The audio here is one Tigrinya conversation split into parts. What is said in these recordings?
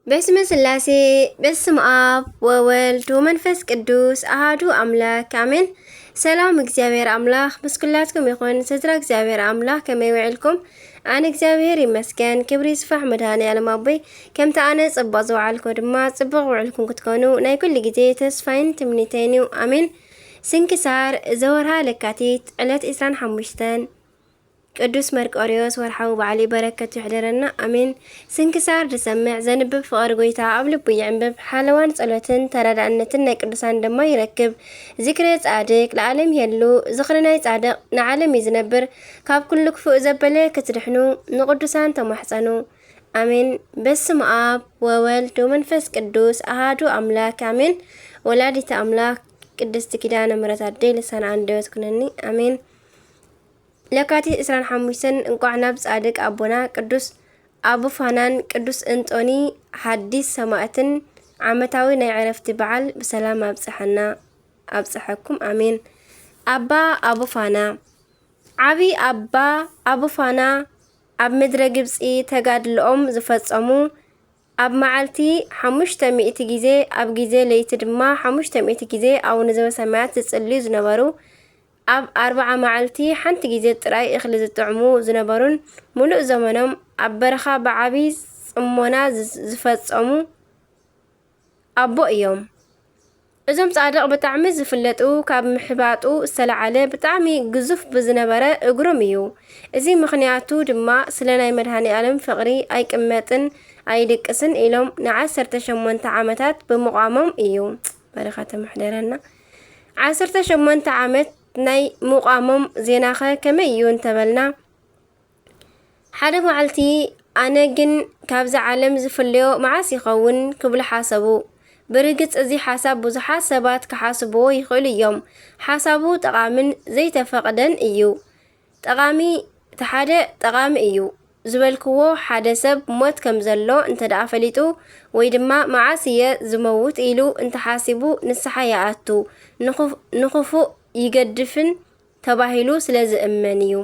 በስመ ስላሴ፣ በስመ ኣብ ወወልድ ወመንፈስ ቅዱስ ኣሃዱ ኣምላክ ኣሜን። ሰላም እግዚኣብሔር ኣምላክ ምስ ኩላትኩም ይኹን። ስድራ እግዚኣብሔር ኣምላክ ከመይ ውዕልኩም? ኣነ እግዚኣብሔር ይመስገን፣ ክብሪ ይስፋሕ መድኃኔ ዓለም ኣቦይ። ከምቲ ኣነ ጽቡቕ ዝወዓልኩ ድማ ጽቡቕ ውዕልኩም ክትኮኑ ናይ ኩሉ ግዜ ተስፋይን ትምኒተይን እዩ። ኣሜን። ስንክሳር ዘወርሃ ለካቲት ዕለት ዕስራን ሓሙሽተን። ቅዱስ መርቆሪዎስ ወርሓዊ በዓል በረከቱ ይሕደረና፣ ኣሜን። ስንክሳር ዝሰምዕ ዘንብብ ፍቕሪ ጎይታ ኣብ ልቡ ይዕንብብ፣ ሓለዋን ጸሎትን ተረዳእነትን ናይ ቅዱሳን ድማ ይረክብ። ዝክረ ጻድቅ ለዓለም ይሄሉ፣ ዝኽሪ ናይ ጻድቅ ንዓለም እዩ ዝነብር። ካብ ኩሉ ክፉእ ዘበለ ክትድሕኑ ንቅዱሳን ተማሕጸኑ። ኣሜን። በስመ ኣብ ወወልድ ወመንፈስ ቅዱስ ኣሃዱ ኣምላክ ኣሜን። ወላዲተ ኣምላክ ቅድስቲ ኪዳነ ምሕረት ኣደይ ልሳነ ኣንደበት ኩነኒ። ኣሜን። ለካቲት ዕስራን ሓሙሽተን እንቋዕ ናብ ጻድቅ ኣቦና ቅዱስ ኣቡፋናን ቅዱስ እንጦኒ ሓዲስ ሰማእትን ዓመታዊ ናይ ዕረፍቲ በዓል ብሰላም ኣብጽሐና ኣብጽሐኩም። ኣሜን። ኣባ ኣቡፋና ዓቢ ኣባ ኣቡፋና ኣብ ምድረ ግብጺ ተጋድልኦም ዝፈጸሙ፣ ኣብ መዓልቲ ሓሙሽተ ሚእቲ ግዜ፣ ኣብ ግዜ ለይቲ ድማ ሓሙሽተ ሚእቲ ግዜ ኣቡነ ዘበሰማያት ዝጽልዩ ዝነበሩ፣ ኣብ ኣርብዓ መዓልቲ ሓንቲ ግዜ ጥራይ እኽሊ ዝጥዕሙ ዝነበሩን፣ ምሉእ ዘመኖም ኣብ በረኻ ብዓቢ ጽሞና ዝ-፣ ዝፈጸሙ ኣቦ እዮም። እዞም ጻድቕ ብጣዕሚ ዝፍለጡ፣ ካብ ምሕባጡ ዝተለዓለ ብጣዕሚ ግዙፍ ብዝነበረ እግሮም እዩ። እዚ ምኽንያቱ ድማ ስለ ናይ መድኃኔ ዓለም ፍቕሪ ኣይቅመጥን ኣይድቅስን ኢሎም ንዓሰርተ ሸሞንተ ዓመታት ብምቋሞም እዩ። በረኻ ተመሕደረና። ዓሰርተ ሸሞንተ ዓመት ናይ ምቋሞም ዜናኸ ከመይ እዩ እንተበልና፣ ሓደ መዓልቲ ኣነ ግን ካብዛ ዓለም ዝፍለዮ መዓስ ይኸውን ክብሉ ሓሰቡ። ብርግጽ እዚ ሓሳብ ብዙሓት ሰባት ክሓስብዎ ይኽእሉ እዮም። ሓሳቡ ጠቓምን ዘይተፈቕደን እዩ። ጠቓሚ፣ እቲ ሓደ ጠቓሚ እዩ ዝበልክዎ ሓደ ሰብ ሞት ከም ዘሎ እንተ ደኣ ፈሊጡ ወይ ድማ መዓስ እየ ዝመውት ኢሉ እንተሓሲቡ ንስሓ ይኣቱ። ንኹ-፣ ንኽፉእ ይገድፍን ተባሂሉ ስለ ዝእመን እዩ።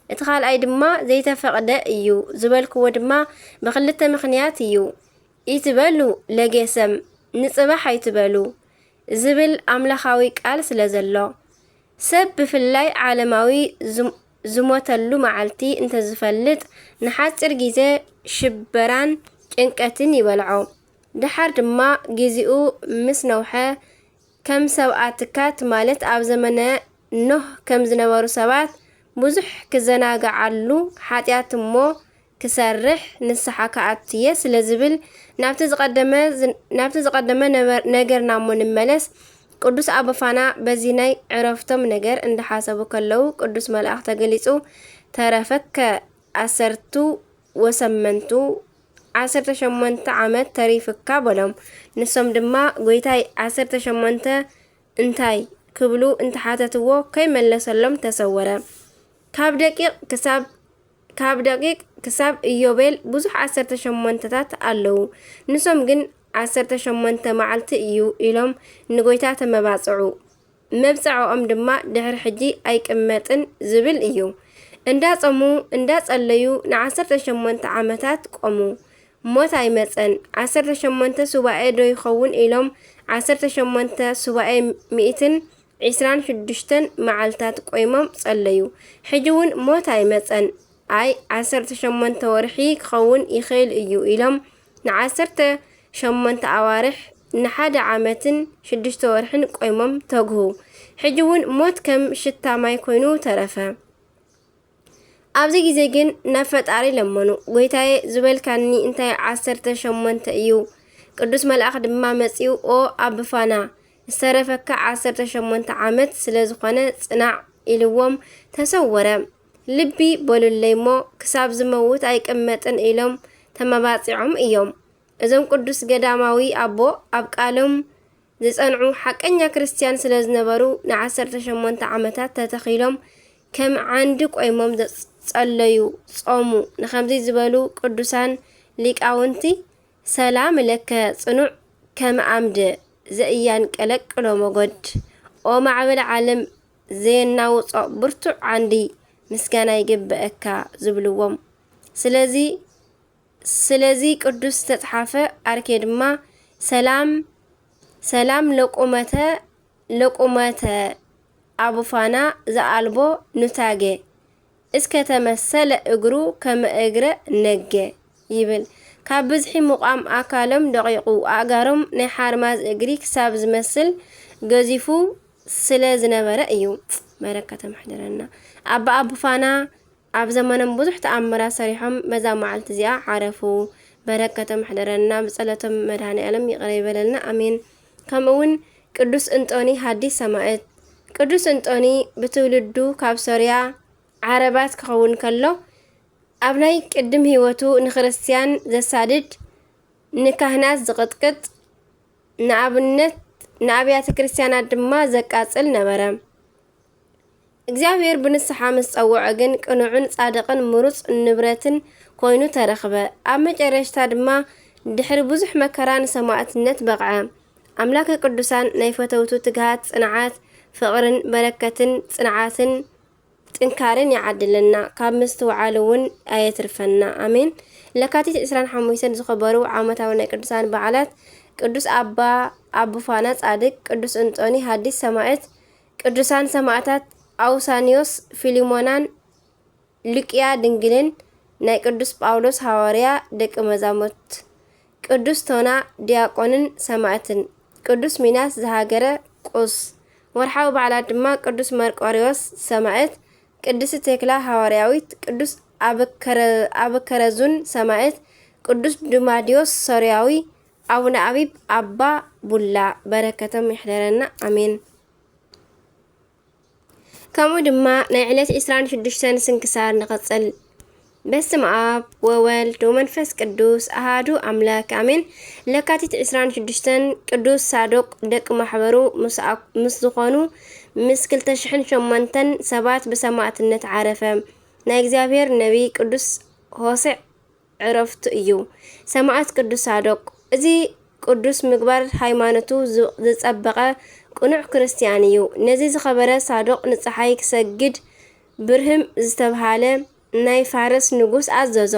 እቲ ካልኣይ ድማ ዘይተፈቕደ እዩ ዝበልክዎ ድማ ብኽልተ ምኽንያት እዩ። ኢትበሉ ለጌሰም፣ ንጽባሕ ኣይትበሉ ዝብል ኣምላኻዊ ቃል ስለ ዘሎ። ሰብ ብፍላይ ዓለማዊ ዝም-፣ ዝሞተሉ መዓልቲ እንተዝፈልጥ ንሓጺር ግዜ ሽበራን ጭንቀትን ይበልዖ። ደሓር ድማ ግዜኡ ምስ ነውሐ ከም ሰብ ኣትካት ማለት ኣብ ዘመነ ኖህ ከም ዝነበሩ ሰባት ብዙሕ ክዘናግዓሉ ሓጢኣት እሞ ክሰርሕ ንስሓ ክኣቱ እየ ስለ ዝብል ናብቲ ዝቐደመ ዝ-፣ ናብቲ ዝቐደመ ነበ-፣ ነገርና እሞ ንመለስ። ቅዱስ ኣቦፋና በዚ ናይ ዕረፍቶም ነገር እንዳሓሰቡ ከለዉ ቅዱስ መልኣኽ ተገሊጹ ተረፈከ ኣሰርቱ ወሰመንቱ ዓሰርተ ሸሞንተ ዓመት ተሪፍካ በሎም። ንሶም ድማ ጎይታይ ዓሰርተ ሸሞንተ እንታይ ክብሉ እንተሓተትዎ ከይመለሰሎም ተሰወረ። ካብ ደቂቕ ክሳብ፣ ካብ ደቂቕ ክሳብ ኢዮቤል ብዙሕ ዓሰርተ ሸሞንተታት ኣለዉ። ንሶም ግን ዓሰርተ ሸሞንተ መዓልቲ እዩ ኢሎም ንጎይታ ተመባጽዑ። መብጽዓኦም ድማ ድሕሪ ሕጂ ኣይቅመጥን ዝብል እዩ። እንዳጾሙ እንዳጸለዩ ንዓሰርተ ሸሞንተ ዓመታት ቆሙ። ሞት ኣይመጸን። ዓሰርተ ሸሞንተ ሱባኤ ዶ ይኸውን ኢሎም ዓሰርተ ሸሞንተ ሱባኤ ሚእትን ዒስራን ሽዱሽተን መዓልታት ቆይሞም ጸለዩ። ሕጂ እውን ሞት ኣይመጸን። ኣይ ዓሰርተ ሸሞንተ ወርሒ ክኸውን ይኽእል እዩ ኢሎም ንዓሰርተ ሸሞንተ ኣዋርሕ ንሓደ ዓመትን ሽዱሽተ ወርሕን ቆይሞም ተግሁ። ሕጂ እውን ሞት ከም ሽታ ማይ ኮይኑ ተረፈ። ኣብዚ ግዜ ግን ናብ ፈጣሪ ለመኑ። ጎይታየ ዝበልካኒ እንታይ ዓሰርተ ሸሞንተ እዩ? ቅዱስ መልኣኽ ድማ መጺኡ ኦ ኣብፋና ዝተረፈካ ዓሰርተ ሸሞንተ ዓመት ስለ ዝኾነ ጽናዕ ኢልዎም ተሰወረ። ልቢ በሉለይ እሞ ክሳብ ዝመውት ኣይቅመጥን ኢሎም ተመባጺዖም እዮም። እዞም ቅዱስ ገዳማዊ ኣቦ ኣብ ቃሎም ዝጸንዑ ሓቀኛ ክርስትያን ስለ ዝነበሩ ንዓሰርተ ሸሞንተ ዓመታት ተተኺሎም ከም ዓንዲ ቆይሞም ጸለዩ፣ ጾሙ። ንኸምዚ ዝበሉ ቅዱሳን ሊቃውንቲ ሰላም ለከ ጽኑዕ ከም ኣምድ ዘእያንቀለቅሎ መጎድ። ኦ ማዕበል ዓለም ዘየናውጾ ብርቱዕ ዓንዲ ምስጋና ይግበአካ ዝብልዎም። ስለዚ ስለዚ ቅዱስ ዝተጽሓፈ ኣርኬ ድማ ሰላም ሰላም ለቁመተ ለቁመተ ኣቡፋና ዘኣልቦ ኑታጌ እስከ ተመሰለ እግሩ ከመ እግረ ነጌ ይብል። ካብ ብዝሒ ምቋም ኣካሎም ደቂቑ፣ ኣእጋሮም ናይ ሓርማዝ እግሪ ክሳብ ዝመስል ገዚፉ ስለ ዝነበረ እዩ። በረከቶም ይሕደረና። ኣባ ኣቡፋና ኣብ ዘመኖም ብዙሕ ተኣምራት ሰሪሖም በዛ መዓልቲ እዚኣ ዓረፉ። በረከቶም ይሕደረና፣ ብጸሎቶም መድኃኔ ዓለም ይቕረ ይበለልና፣ ኣሜን። ከምኡ እውን ቅዱስ እንጦኒ ሃዲስ ሰማዕት። ቅዱስ እንጦኒ ብትውልዱ ካብ ሶርያ ዓረባት ክኸውን ከሎ፣ ኣብ ናይ ቅድም ህይወቱ ንክርስትያን ዘሳድድ፣ ንካህናት ዝቕጥቅጥ፣ ንኣብነት ንኣብያተ ክርስቲያናት ድማ ዘቃጽል ነበረ። እግዚኣብሔር ብንስሓ ምስ ጸውዖ ግን ቅኑዕን ጻድቕን ምሩጽ ንብረትን ኮይኑ ተረኽበ። ኣብ መጨረሽታ ድማ ድሕሪ ብዙሕ መከራ ንሰማዕትነት በቕዐ። ኣምላከ ቅዱሳን ናይ ፈተውቱ ትግሃት፣ ጽንዓት፣ ፍቕርን በረከትን ጽንዓትን ጥንካሬን ይዓድለና፣ ካብ ምስትውዓል እውን ኣየትርፈና። ኣሜን። ለካቲት ዕስራን ሓሙሽተን ዝኸበሩ ዓመታዊ ናይ ቅዱሳን በዓላት ቅዱስ ኣባ ኣቡፋና ጻድቅ፣ ቅዱስ እንጦኒ ሃዲስ ሰማዕት፣ ቅዱሳን ሰማዕታት ኣውሳኒዮስ፣ ፊሊሞናን ሉቅያ ድንግልን፣ ናይ ቅዱስ ጳውሎስ ሃዋርያ ደቂ መዛሙርት፣ ቅዱስ ቶና ዲያቆንን ሰማዕትን፣ ቅዱስ ሚናስ ዘሃገረ ቁስ። ወርሓዊ በዓላት ድማ ቅዱስ መርቆሪዎስ ሰማዕት፣ ቅድስት ቴክላ ሃዋርያዊት፣ ቅዱስ ኣበከረ-፣ ኣበከረዙን ሰማዕት፣ ቅዱስ ዱማዲዮስ ሶርያዊ፣ ኣቡነ ኣቢብ፣ ኣባ ቡላ። በረከቶም ይሕደረና፣ ኣሜን። ከምኡ ድማ ናይ ዕለት ዕስራን ሽዱሽተን ስንክሳር ንቐጽል። በስመ ኣብ ወወልድ ወመንፈስ ቅዱስ ኣሃዱ ኣምላክ፣ ኣሜን። ለካቲት ዕስራን ሽዱሽተን ቅዱስ ሳዶቅ ደቂ ማሕበሩ ምስ ኣ-፣ ምስ ዝኾኑ ምስ ክልተ ሽሕን ሸሞንተን ሰባት ብሰማዕትነት ዓረፈ። ናይ እግዚኣብሔር ነቢይ ቅዱስ ሆሴዕ ዕረፍቱ እዩ። ሰማዕት ቅዱስ ሳዶቅ። እዚ ቅዱስ ምግባር ሃይማኖቱ ዝ-፣ ዝጸበቐ ቅኑዕ ክርስትያን እዩ። ነዚ ዝኸበረ ሳዶቅ ንጸሓይ ክሰግድ ብርህም ዝተብሃለ ናይ ፋርስ ንጉስ ኣዘዞ።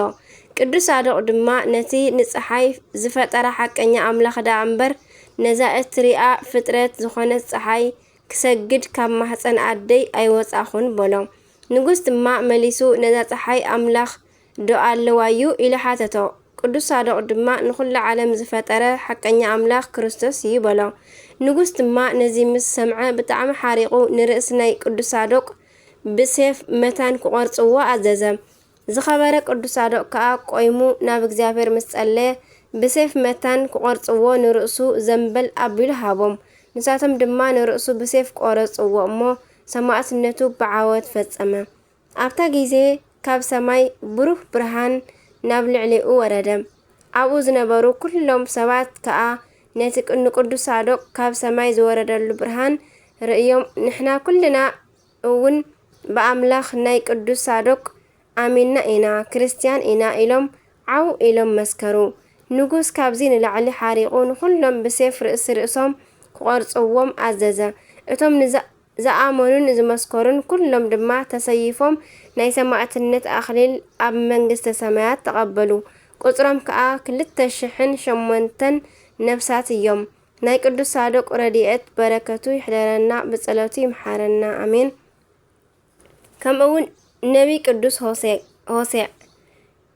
ቅዱስ ሳዶቅ ድማ ነቲ ንጸሓይ ዝፈጠረ ሓቀኛ ኣምላኽ ደኣ እምበር ነዛ እትሪኣ ፍጥረት ዝኾነት ጸሓይ ክሰግድ ካብ ማህጸን ኣደይ ኣይወጻኹን በሎ። ንጉስ ድማ መሊሱ ነዛ ጸሓይ ኣምላኽ ዶ ኣለዋዩ? ኢሉ ሓተቶ። ቅዱስ ሳዶቅ ድማ ንኹሉ ዓለም ዝፈጠረ ሓቀኛ ኣምላኽ ክርስቶስ እዩ በሎ። ንጉስ ድማ ነዚ ምስ ሰምዐ ብጣዕሚ ሓሪቑ ንርእሲ ናይ ቅዱስ ሳዶቅ ብሴፍ መታን ክቖርጽዎ ኣዘዘ። ዝኸበረ ቅዱስ ሳዶቅ ከኣ ቆይሙ ናብ እግዚኣብሔር ምስ ጸለየ ብሴፍ መታን ክቖርጽዎ ንርእሱ ዘንበል ኣቢሉ ሃቦም። ንሳቶም ድማ ንርእሱ ብሴፍ ቆረጽዎ እሞ ሰማዕትነቱ ብዓወት ፈጸመ። ኣብታ ጊዜ ካብ ሰማይ ብሩህ ብርሃን ናብ ልዕሊኡ ወረደ። ኣብኡ ዝነበሩ ኩሎም ሰባት ከኣ ነቲ ቅ-፣ ንቅዱስ ሳዶቅ ካብ ሰማይ ዝወረደሉ ብርሃን ርእዮም፣ "ንሕና ኩልና እውን ብኣምላኽ ናይ ቅዱስ ሳዶቅ ኣሚንና ኢና፣ ክርስትያን ኢና" ኢሎም ዓው ኢሎም መስከሩ። ንጉስ ካብዚ ንላዕሊ ሓሪቑ ንኹሎም ብሴፍ ርእሲ ርእሶም ክቖርጽዎም ኣዘዘ። እቶም ንዛ-፣ ዝኣመኑን ዝመስከሩን ኩሎም ድማ ተሰይፎም ናይ ሰማዕትነት ኣኽሊል ኣብ መንግስተ ሰማያት ተቐበሉ። ቁጽሮም ከኣ ክልተ ሽሕን ሸሞንተን ነፍሳት እዮም። ናይ ቅዱስ ሳዶቅ ረድኤት በረከቱ ይሕደረና፣ ብጸሎቱ ይምሓረና። ኣሜን። ከምኡ እውን ነቢይ ቅዱስ ሆሴዕ፣ ሆሴዕ።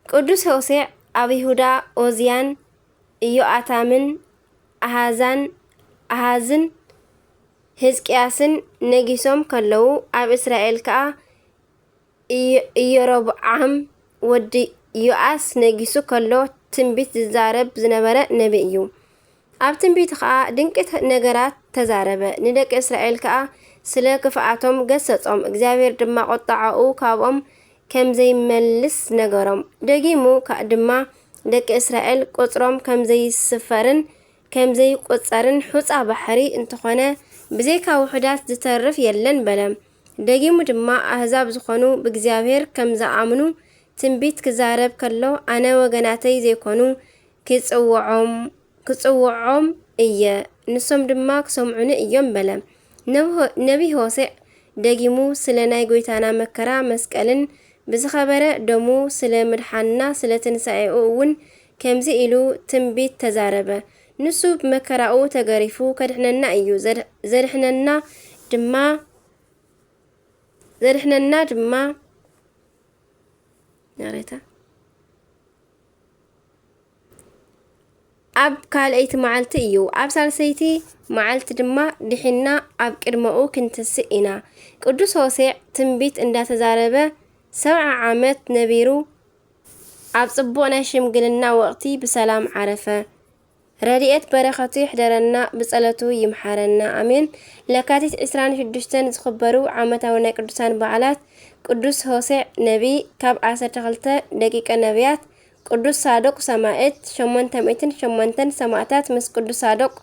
ቅዱስ ሆሴዕ ኣብ ይሁዳ ኦዝያን፣ ኢዮኣታምን፣ ኣሃዛን፣ ኣሃዝን፣ ህዝቅያስን ነጊሶም ከለዉ፣ ኣብ እስራኤል ከኣ ኢዮ-፣ ኢዮሮብዓም ወዲ ዮኣስ ነጊሱ ከሎ ትንቢት ዝዛረብ ዝነበረ ነቢ እዩ። ኣብ ትንቢቱ ኸኣ ድንቂ ተ-፣ ነገራት ተዛረበ። ንደቂ እስራኤል ከኣ ስለ ክፍኣቶም ገሰጾም። እግዚኣብሔር ድማ ቁጥዓኡ ካብኦም ከም ዘይመልስ ነገሮም። ደጊሙ ከ-፣ ድማ ደቂ እስራኤል ቁጽሮም ከም ዘይስፈርን ከም ዘይቁጸርን ሑጻ ባሕሪ እንተኾነ፣ ብዘይካ ውሑዳት ዝተርፍ የለን በለ። ደጊሙ ድማ ኣህዛብ ዝኾኑ ብእግዚኣብሔር ከም ዝኣምኑ ትንቢት ክዛረብ ከሎ፣ ኣነ ወገናተይ ዘይኮኑ ክጽውዖም፣ ክጽውዖም እየ፣ ንሶም ድማ ክሰምዑኒ እዮም በለ። ነብሆ-፣ ነቢይ ሆሴዕ ደጊሙ ስለ ናይ ጐይታና መከራ መስቀልን ብዝኸበረ ደሙ ስለ ምድሓንና፣ ስለ ትንሳኤኡ እውን ከምዚ ኢሉ ትንቢት ተዛረበ። ንሱ ብመከራኡ ተገሪፉ ከድሕነና እዩ። ዘድ-፣ ዘድሕነና ድማ፣ ዘድሕነና ድማ፣ ይቕሬታ፣ ኣብ ካልኣይቲ መዓልቲ እዩ። ኣብ ሳልሰይቲ መዓልቲ ድማ ድሒና ኣብ ቅድመኡ ክንትስእ ኢና። ቅዱስ ሆሴዕ ትንቢት እንዳተዛረበ ሰብዓ ዓመት ነቢሩ ኣብ ጽቡቕ ናይ ሽምግልና ወቕቲ ብሰላም ዓረፈ። ረድኤት በረኸቱ ይሕደረና፣ ብጸሎቱ ይምሓረና። ኣሜን። ለካቲት ዕስራን ሽዱሽተን ዝኽበሩ ዓመታዊ ናይ ቅዱሳን በዓላት፣ ቅዱስ ሆሴዕ ነቢ ካብ ዓሰርተ ክልተ ደቂቀ ነቢያት፣ ቅዱስ ሳዶቅ ሰማዕት፣ ሸሞንተ ሚእትን ሸሞንተን ሰማዕታት ምስ ቅዱስ ሳዶቅ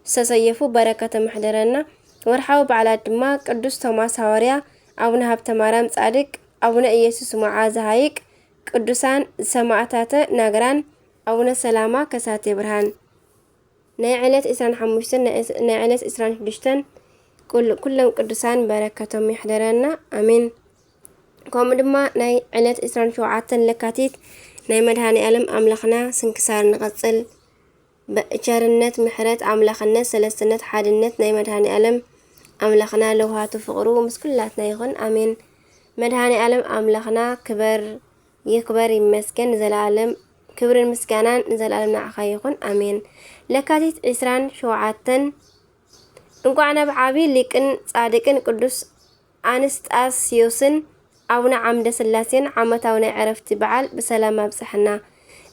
ዝተሰየፉ በረከቶም ይሕደረና። ወርሓዊ በዓላት ድማ ቅዱስ ቶማስ ሃዋርያ፣ ኣቡነ ሃብተ ማርያም ጻድቅ፣ ኣቡነ ኢየሱስ ሞዓ ዘሃይቅ፣ ቅዱሳን ሰማዕታተ ናግራን፣ ኣቡነ ሰላማ ከሳቴ ብርሃን። ናይ ዕለት ዕስራን ሓሙሽተን፣ ናይ ዕስ-፣ ናይ ዕለት ዕስራን ሽዱሽተን ኩል-፣ ኩሎም ቅዱሳን በረከቶም ይሕደረና። ኣሜን። ከምኡ ድማ ናይ ዕለት ዕስራን ሸውዓተን ለካቲት ናይ መድኃኔ ዓለም ኣምላኽና ስንክሳር ንቐጽል። በ-፣ ቸርነት፣ ምሕረት፣ ኣምላኽነት፣ ሰለስትነት፣ ሓድነት ናይ መድኃኔ ዓለም ኣምላኽና ለውሃቱ ፍቕሩ ምስ ኩላትና ይኹን። ኣሜን። መድኃኔ ዓለም ኣምላኽና ክበር ይክበር ይመስገን ንዘለዓለም። ክብርን ምስጋናን ንዘለዓለም ንዓኻ ይኹን። ኣሜን። ለካቲት ዕስራን ሸውዓተን እንቋዕ ናብ ዓቢ ሊቅን ጻድቅን ቅዱስ ኣንስጣስዮስን ኣቡነ ዓምደ ስላሴን ዓመታዊ ናይ ዕረፍቲ በዓል ብሰላም ኣብጽሐና።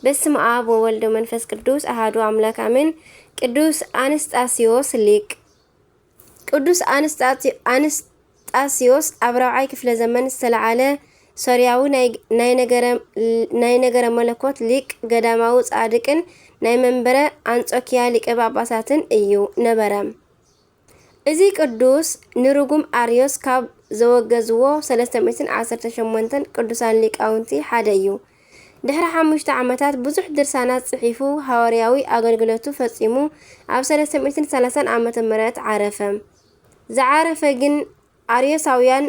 በስመ ኣብ ወወልድ ወመንፈስ ቅዱስ ኣሃዱ ኣምላክ ኣሜን። ቅዱስ ኣንስጣስዮስ ሊቅ። ቅዱስ ኣንስጣ-፣ ኣንስጣስዮስ ኣብ ራብዓይ ክፍለ ዘመን ዝተለዓለ ሶርያዊ ናይ፣ ናይ ነገረ፣ ናይ ነገረ መለኮት ሊቅ፣ ገዳማዊ ጻድቅን ናይ መንበረ ኣንጾኪያ ሊቀ ጳጳሳትን እዩ ነበረ። እዚ ቅዱስ ንርጉም ኣርዮስ ካብ ዘወገዝዎ ሰለስተ ሚእትን ዓሰርተ ሸሞንተን ቅዱሳን ሊቃውንቲ ሓደ እዩ። ድሕሪ ሓሙሽተ ዓመታት ብዙሕ ድርሳናት ጽሒፉ ሃዋርያዊ ኣገልግሎቱ ፈጺሙ ኣብ ሰለስተ ሚእትን ሰላሳን ዓመተ ምህረት ዓረፈ። ዝዓረፈ ግን ኣርዮሳውያን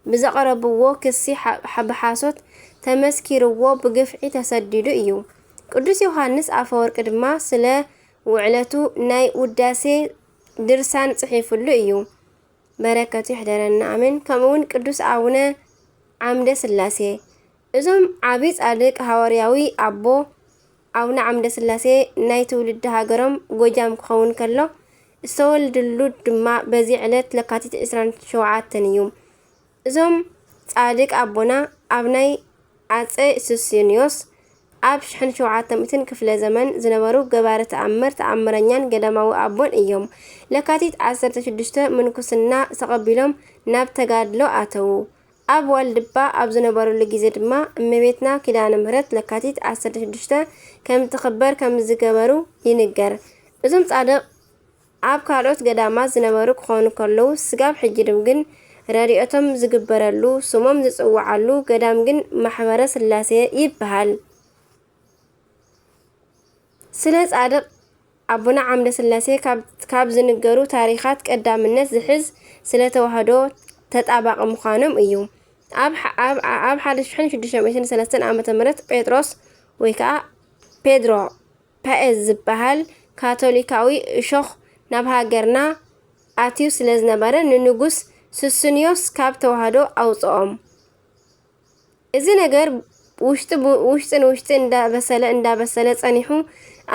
ብዘቕረብዎ ክሲ ሓ-፣ ሓ-፣ ብሓሶት ተመስኪርዎ ብግፍዒ ተሰዲዱ እዩ። ቅዱስ ዮሃንስ ኣፈወርቂ ድማ ስለ ውዕለቱ ናይ ውዳሴ ድርሳን ጽሒፉሉ እዩ። በረከቱ ይሕደረና፣ ኣሜን። ከምኡ እውን ቅዱስ ኣቡነ ዓምደ ስላሴ፣ እዞም ዓቢ ጻድቅ ሃዋርያዊ ኣቦ ኣቡነ ዓምደ ስላሴ ናይ ትውልዲ ሃገሮም ጎጃም ክኸውን ከሎ፣ ዝተወልድሉ ድማ በዚ ዕለት ለካቲት ዕስራን ሸውዓተን እዩ። እዞም ጻድቅ ኣቦና ኣብ ናይ ኣጼ ሱስንዮስ ኣብ ሽሕን ሸውዓተ ሚእትን ክፍለ ዘመን ዝነበሩ ገባሪ ተኣምር፣ ተኣምረኛን ገዳማዊ ኣቦን እዮም። ለካቲት ዓሰርተ ሽዱሽተ ምንኩስና ተቐቢሎም ናብ ተጋድሎ ኣተዉ። ኣብ ዋልድባ ኣብ ዝነበሩሉ ግዜ ድማ እመቤትና ኪዳነ ምህረት ለካቲት ዓሰርተ ሽዱሽተ ከም ትኽበር ከም ዝገበሩ ይንገር። እዞም ጻድቕ ኣብ ካልኦት ገዳማት ዝነበሩ ክኾኑ ከለዉ፣ ስጋብ ሕጂ ድም ግን ረድኤቶም ዝግበረሉ፣ ስሞም ዝጽውዓሉ ገዳም ግን ማሕበረ ስላሴ ይበሃል። ስለ ጻድቕ ኣቡነ ዓምደ ስላሴ ካብ፣ ካብ ዝንገሩ ታሪኻት ቀዳምነት ዝሕዝ ስለ ተዋህዶ ተጣባቒ ምዃኖም እዩ። ኣብ ሓ-፣ ኣብ፣ ኣብ ሓደ ሽሕን ሽዱሽተ ሚእትን ሰለስተን ዓመተ ምህረት ጴጥሮስ ወይ ከኣ ፔድሮ ፓኤዝ ዝበሃል ካቶሊካዊ እሾኽ ናብ ሃገርና ኣትዩ ስለ ዝነበረ፣ ንንጉስ ሱስንዮስ ካብ ተዋህዶ ኣውጽኦም። እዚ ነገር ውሽጢ ብ-፣ ውሽጢ ንውሽጢ እንዳበሰለ፣ እንዳበሰለ ጸኒሑ፣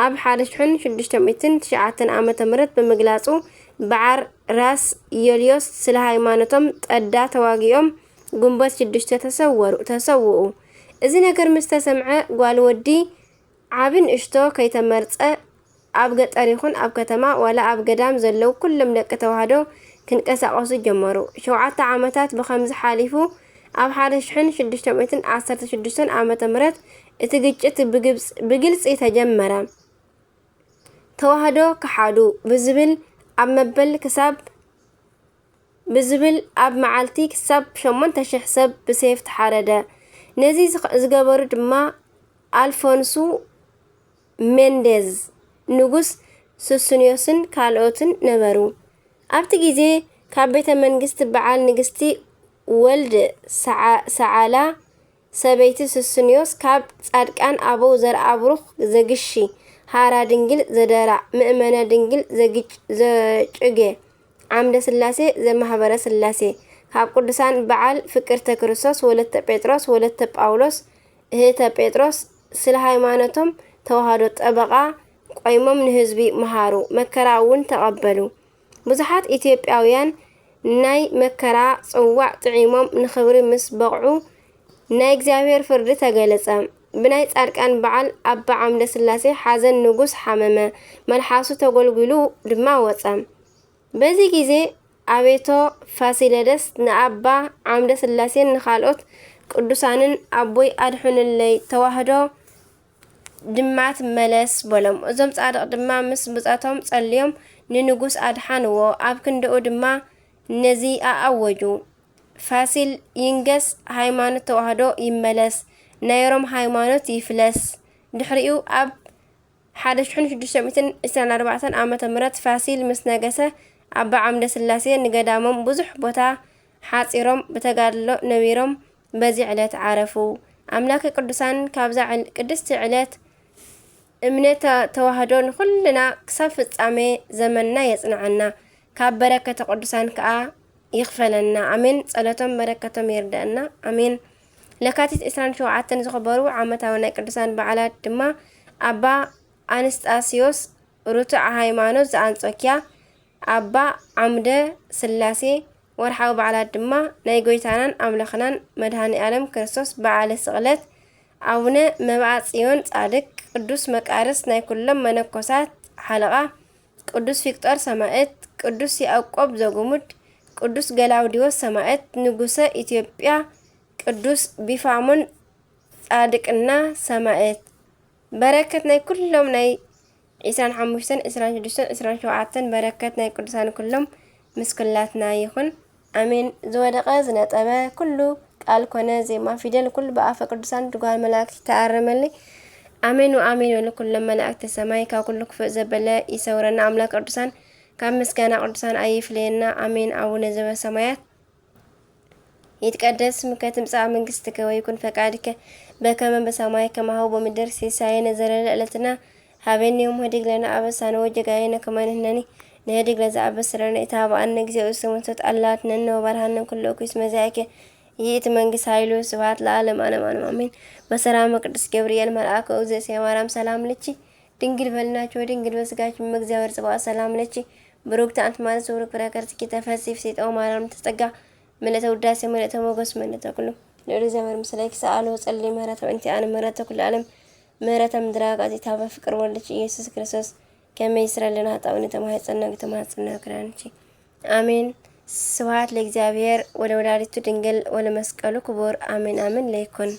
ኣብ ሓደ ሽሕን ሽዱሽተ ሚእትን ትሽዓተን ዓመተ ምህረት ብምግላጹ፣ በዓል ራስ ዮልዮስ ስለ ሃይማኖቶም ጠዳ ተዋጊኦም፣ ግንቦት ሽዱሽተ ተሰወሩ፣ ተሰውኡ። እዚ ነገር ምስ ተሰምዐ፣ ጓል ወዲ ዓቢ ንእሽቶ ከይተመርጸ፣ ኣብ ገጠር ይኹን ኣብ ከተማ፣ ዋላ ኣብ ገዳም ዘለዉ ኩሎም ደቂ ተዋህዶ ክንቀሳቐሱ ጀመሩ። ሸውዓተ ዓመታት ብኸምዚ ሓሊፉ፣ ኣብ ሓደ ሽሕን ሽዱሽተ ሚእትን ዓሰርተ ሽዱሽተን ዓመተ ምህረት እቲ ግጭት ብግብጽ-፣ ብግልጺ ተጀመረ። ተዋህዶ ከሓዱ ብዝብል ኣብ መበል ክሳብ ብዝብል ኣብ መዓልቲ ክሳብ ሸሞንተ ሽሕ ሰብ ብሴፍ ተሓረደ። ነዚ ዝኸ-፣ ዝገበሩ ድማ ኣልፎንሱ ሜንዴዝ፣ ንጉስ ሱስንዮስን ካልኦትን ነበሩ። ኣብቲ ግዜ ካብ ቤተ መንግስቲ በዓል ንግስቲ ወልድ ሰዓ-፣ ሰዓላ ሰበይቲ ስስንዮስ ካብ ጻድቃን ኣበው ዘርኣብሩኽ ዘግሺ፣ ሃራ ድንግል ዘደራዕ፣ ምእመነ ድንግል ዘግጭ-፣ ዘጭጌ፣ ዓምደ ስላሴ ዘማህበረ ስላሴ፣ ካብ ቅዱሳን በዓል ፍቅርተ ክርስቶስ ወለተ ጴጥሮስ ወለተ ጳውሎስ እህተ ጴጥሮስ ስለ ሃይማኖቶም ተዋህዶ ጠበቓ ቆይሞም ንህዝቢ መሃሩ፣ መከራ እውን ተቐበሉ። ብዙሓት ኢትዮጵያውያን ናይ መከራ ጽዋዕ ጥዒሞም ንኽብሪ ምስ በቕዑ ናይ እግዚኣብሔር ፍርዲ ተገለጸ። ብናይ ጻድቃን በዓል ኣባ ዓምደ ስላሴ ሓዘን ንጉስ ሓመመ፣ መልሓሱ ተጎልጒሉ ድማ ወጸ። በዚ ግዜ ኣቤቶ ፋሲለደስ ንኣባ ዓምደ ስላሴን ንኻልኦት ቅዱሳንን ኣቦይ ኣድሑንለይ ተዋህዶ ድማ ትመለስ በሎም። እዞም ጻድቕ ድማ ምስ ብጾቶም ጸልዮም ንንጉስ ኣድሓንዎ። ኣብ ክንድኡ ድማ ነዚ ኣኣወጁ። ፋሲል ይንገስ፣ ሃይማኖት ተዋህዶ ይመለስ፣ ናይ ሮም ሃይማኖት ይፍለስ። ድሕሪኡ ኣብ ሓደ ሽሕን ሽዱሽተ ሚእትን ዕስራን ኣርባዕተን ዓመተ ምህረት ፋሲል ምስ ነገሰ ኣባ ዓምደ ስላሴ ንገዳሞም ብዙሕ ቦታ ሓጺሮም ብተጋድሎ ነቢሮም በዚ ዕለት ዓረፉ። ኣምላከ ቅዱሳን ካብዛ ዕል-፣ ቅድስቲ ዕለት እምነት ተዋህዶ ንኹልና ክሳብ ፍጻሜ ዘመንና የጽንዓና፣ ካብ በረከተ ቅዱሳን ከኣ ይኽፈለና። ኣሜን። ጸሎቶም በረከቶም ይርደአና። ኣሜን። ለካቲት ዕስራን ሸውዓተን ዝኽበሩ ዓመታዊ ናይ ቅዱሳን በዓላት ድማ ኣባ ኣንስጣስዮስ ርቱዕ ሃይማኖት ዘኣንጾኪያ፣ ኣባ ዓምደ ስላሴ። ወርሓዊ በዓላት ድማ ናይ ጎይታናን ኣምላኽናን መድኃኔ ዓለም ክርስቶስ በዓለ ስቕለት፣ ኣቡነ መብዓ ጽዮን ጻድቅ፣ ቅዱስ መቃርስ ናይ ኩሎም መነኮሳት ሓለቓ፣ ቅዱስ ፊቅጦር ሰማዕት፣ ቅዱስ ያዕቆብ ዘጉሙድ፣ ቅዱስ ገላውዲዎስ ሰማዕት፣ ንጉሰ ኢትዮጵያ፣ ቅዱስ ቢፋሞን ጻድቅና ሰማዕት። በረከት ናይ ኩሎም ናይ ዕስራን ሓሙሽተን፣ ዕስራን ሽዱሽተን፣ ዕስራን ሸውዓተን በረከት ናይ ቅዱሳን ኩሎም ምስ ኩላትና ይኹን። ኣሜን። ዝወደቐ ዝነጠበ ኩሉ ቃል ኮነ ዜማ ፊደል ኩሉ ብኣፈ ቅዱሳን ድጓል መላእክት ይተኣረመለይ። ኣሜን ወኣሜን ወለ ኩሎም መላእክተ ሰማይ ካብ ኩሉ ክፉእ ዘበለ ይሰውረና። ኣምላክ ቅዱሳን ካብ ምስጋና ቅዱሳን ኣይፍለየና። ኣሜን። ኣቡነ ዘበሰማያት ይትቀደስ ስምከ ትምጻእ መንግስትከ ወይኩን ፈቃድከ በከመ በሰማይ ከማሁ በምድር። ሲሳየነ ዘለለ ዕለትና ሀበኒ ዮም ህድግ ለነ አበሳነ ወጌጋየነ ከመ ንሕነኒ ንህድግ ለዘአበሰ ለነ። ኢታብአነ እግዚኦ ውስተ መንሱት አላ አድነነ ወባርሃነ ኩሉ እኩይ እስመ ዚአከ ይእቲ መንግስት ኃይሉ ስብሐት ለዓለም ዓለም ዓለም አሜን። በሰላመ ቅዱስ ገብርኤል መልአከ እግዝእትየ ማርያም ሰላም ለኪ ድንግል በልናኪ ወድንግል በስጋኪ እመ እግዚአብሔር ጽባኦት ሰላም ለኪ ብሩክት አንቲ ማለት ብሩክ ፍሬ ከርሥኪ ተፈሲ ፍሲጠው ማርያም ተጸጋ ምልእተ ውዳሴ ምልእተ ሞገስ ምልእተ ኩሉ ልዑል እግዚኣብሔር ምስሌኪ ሰአሎ ጸሊ ምህረተ በእንቲአነ ምህረተ ኩሉ ዓለም ምህረተ ምድራ ጋዜጣ በፍቅር ወልድኪ ኢየሱስ ክርስቶስ ከመ ይስረልና ጣውኒ ተማህፀና ተማህፀና ክዳንኪ አሜን። ስብሐት ለእግዚአብሔር ወለወላዲቱ ድንግል ወለመስቀሉ ክቡር አሜን አሜን ለይኩን።